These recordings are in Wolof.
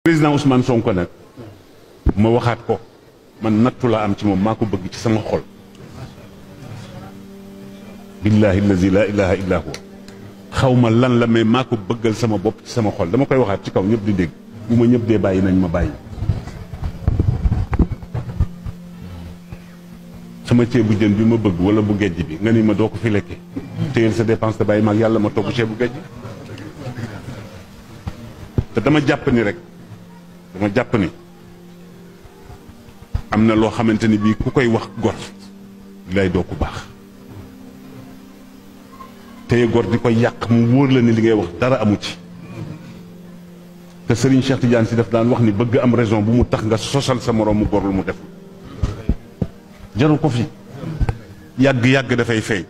président Ousmane Sonko nag ma waxaat ko man nattu laa am ci moom maa ko bëgg ci sama xol billahi allazi la ilaha illa huwa xaw ma lan la mais maa ko bëggal sama bopp ci sama xol dama koy waxaat ci kaw ñëpp di dégg bu ma ñëpp dee bàyyi nañ ma bàyyi sama ceebu jën bi ma bëgg wala bu gejj bi nga ni ma doo ko fi lekke téyel sa dépense te bàyyi maag yàlla ma togg ceebu gejj te dama jàpp ni am na loo xamante ni bii ku koy wax gor lay doo ku baax téye gor di koy yàq mu wóor la ni li ngay wax dara amu ci te Serigne Cheikh Tidiane si daf daan wax ni bëgg am raison bu mu tax nga sosal sa moroom mu gor lu mu def jaru ko fi yàgg-yàgg dafay feeñ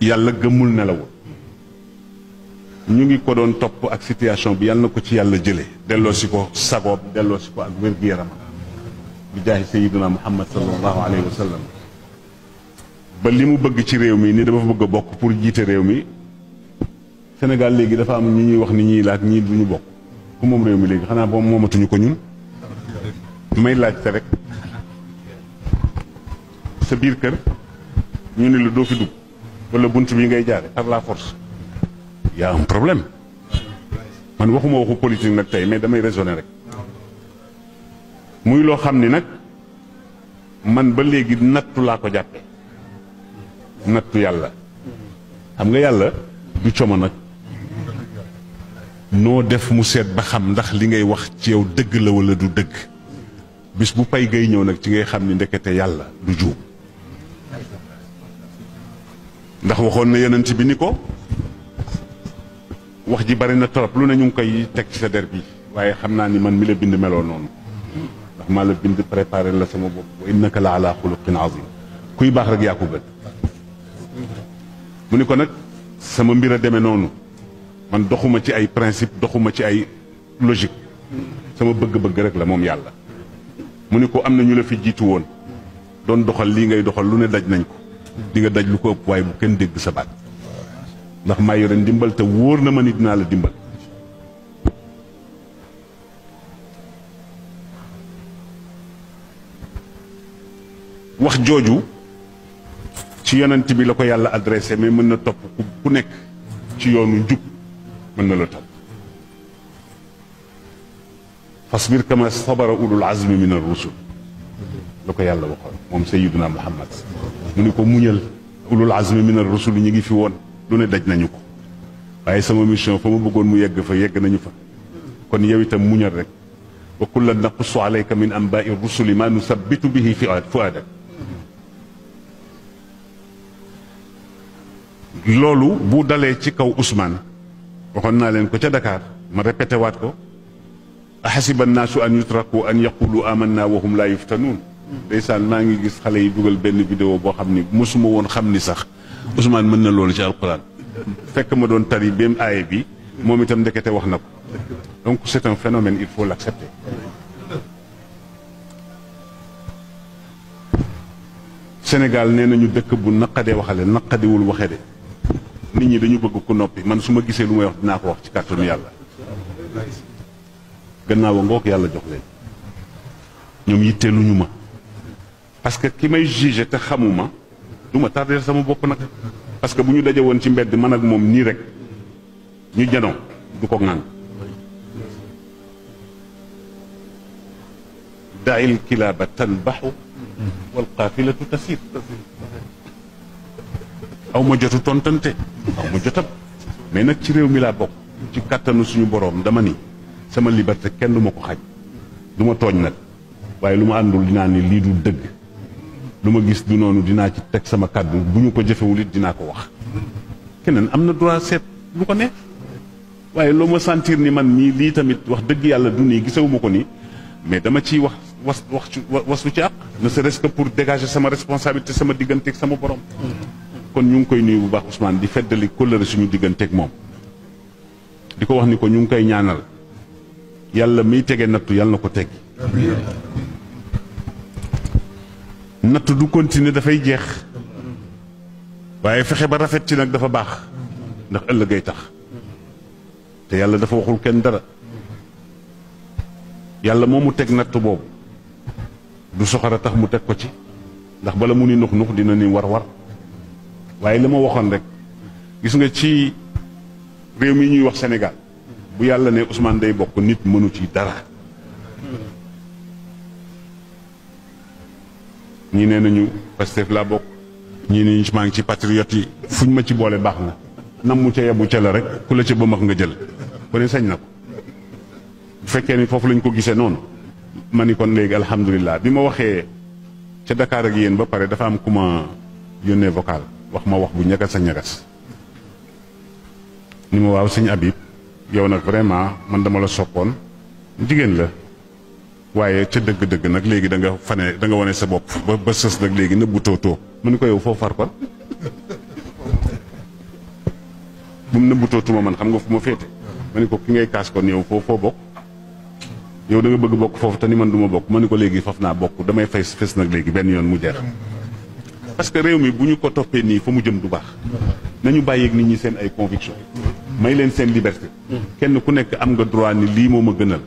yàlla gëmmul nelawul ñu ngi ko doon topp ak situation bi yàlla na ko ci yàlla jële delloo si ko sagoob delloo si ko ak wér-gu-yaram bi jaahi sayyidina Muhammad sallallahu alayhi wa sallam ba li mu bëgg ci réew mi ni dafa bëgg a bokk pour jiite réew mi Sénégal léegi dafa am ñi ñuy wax ni ñii laaj ñii du ñu bokk ku moom réew mi léegi xanaa boobu moomatuñu ko ñun may laajte rek sa biir kër ñu ne la doo fi dugg wala bunt bi ngay jaare par la force y a un problème man waxuma waxu politique nag tey mais damay raisonner rek muy loo xam ni nag man ba léegi nattu laa ko jàppe nattu yàlla xam nga yàlla du como nag noo def mu seet ba xam ndax li ngay wax ci yow dëgg la wala du dëgg bis bu pay gay ñëw nag ci ngay xam ni ndekete yàlla du juum ndax waxoon na yonent bi ni ko wax ji bari na torop lu ne ñu ngi koy teg ci sa der bi waaye xam naa ni man mi la bind meloo noonu ndax maa la bind préparé la sama bopp wa innaka la ala xuluqin azim kuy baax rek yaa ko gën mu ni ko nag sama mbir a demee noonu man doxuma ci ay principe doxuma ci ay logique sama bëgg-bëgg rek la moom yàlla mu ni ko am na ñu la fi jiitu woon doon doxal lii ngay doxal lu ne daj nañ ko di nga daj lu ko ëpp waaye bu kenn dégg sa baat ndax maa yore ndimbal te wóor na ma ni dinaa la dimbal wax jooju ci yonent bi la ko yàlla adressé mais mën na topp ku nekk ci yoonu njub mën na la topp fasbir kama sabara ulul azmi min ar-rusul la ko yàlla waxoon moom sayyiduna Muhammad mu ni ko muñal ulul azmi min ar-rusul ñi ngi fi woon lu ne daj nañu ko waaye sama mission fa ma bëggoon mu yegg fa yegg nañu fa kon yow itam muñal rek wa kullan naqussu alayka min anba'i ar-rusuli ma nusabbitu bihi fu'aadak loolu bu dalee ci kaw Ousmane waxoon naa leen ko ca Dakar ma répété waat ko ahasiba annaasu an yutraku an yaqulu amanna wa hum la yuftanuun ndeysaan maa ngi gis xale yi dugal benn vidéo boo xam ni mosuma woon xam ni sax Ousmane mën na loolu ci alquran fekk ma doon tari bém aaye bi moom itam ndekete wax na ko donc c'est un phénomène il faut l'accepter Sénégal nee nañu dëkk bu naqadee waxale naqadiwul waxe de nit ñi dañu bëgg ku noppi man su ma gisee lu may wax dinaa ko wax ci kàttanu yàlla gannaaw a ngoog yàlla jox leen ñoom yitteeluñu ma parce que ki may jugé te xamuma du ma tardé sama bopp nag parce que bu ñu daje woon ci mbedd man ak moom nii rek ñu janoo du ko ŋàng dail kilaaba tanbaxu wal qaafilatu tasir aw ma jotu tontante aw ma jotam mais nag ci réew mi laa bokk ci kàttanu suñu boroom dama ni sama liberté kenn du ma ko xaj du ma tooñ nag waaye lu ma àndul dinaa ni lii du dëgg lu ma gis du noonu dinaa ci teg sama kàddu bu ñu ko jëfewul it dinaa ko wax keneen am na droit seet lu ko neex waaye loo ma sentir ni man mii lii tamit wax dëgg yàlla du nii gisewuma ko nii mais dama ciy was lu ci àq ne serait-ce que pour dégager sama responsabilité sama digganteeg sama borom kon ñu ngi koy nuyu bu baax Ousmane di feddali kóllëre suñu digganteeg moom di ko wax ni ko ñu ngi koy ñaanal yàlla miy tege nattu yàlla na ko teggi nattu du continuer dafay jeex waaye fexe ba rafet ci nag dafa baax ndax ëllëgay tax te yàlla dafa waxul kenn dara yàlla moomu teg natt boobu du soxara tax mu teg ko ci ndax bala mu ni nux nux dina ni war war waaye la ma waxoon rek gis nga ci réew mi ñuy wax Sénégal bu yàlla ne Ousmane day bokk nit mënu ci dara ñii nee nañu Pastef laa bokk ñii ne ñu maa ngi ci patriote yi fuñ ma ci boole baax na nam mu ca yebu ca la rek ku la ca ba max nga jël ku ne sañ na ko bu fekkee ni foofu lañ ko gisee noonu ma ni kon léegi alhamdulilah bi ma waxee ca Dakar ak yéen ba pare dafa am ku ma yónnee vocal wax ma wax bu ñagas a ñagas ni ma waaw sëñ Habib yow nag vraiment man dama la soppoon jigéen la waaye ca dëgg-dëgg nag léegi da nga fane da nga wane sa bopp ba sës nag léegi nëbbu tootoo mu ni ko yow foofu far kon bu mu nëbbu tootuma man xam nga fu ma féete ma ni ko ki ngay kaas kon yow foo bokk yow da nga bëgg bokk foofu te ni man du ma bokk ma ni ko léegi faf naa bokk damay fay fes nag léegi benn yoon mu jeex parce que réew mi bu ñu ko toppee nii fa mu jëm du baax nañu bàyyeeg nit ñi seen ay conviction may leen seen liberté kenn ku nekk am nga droit ni lii moo ma gënal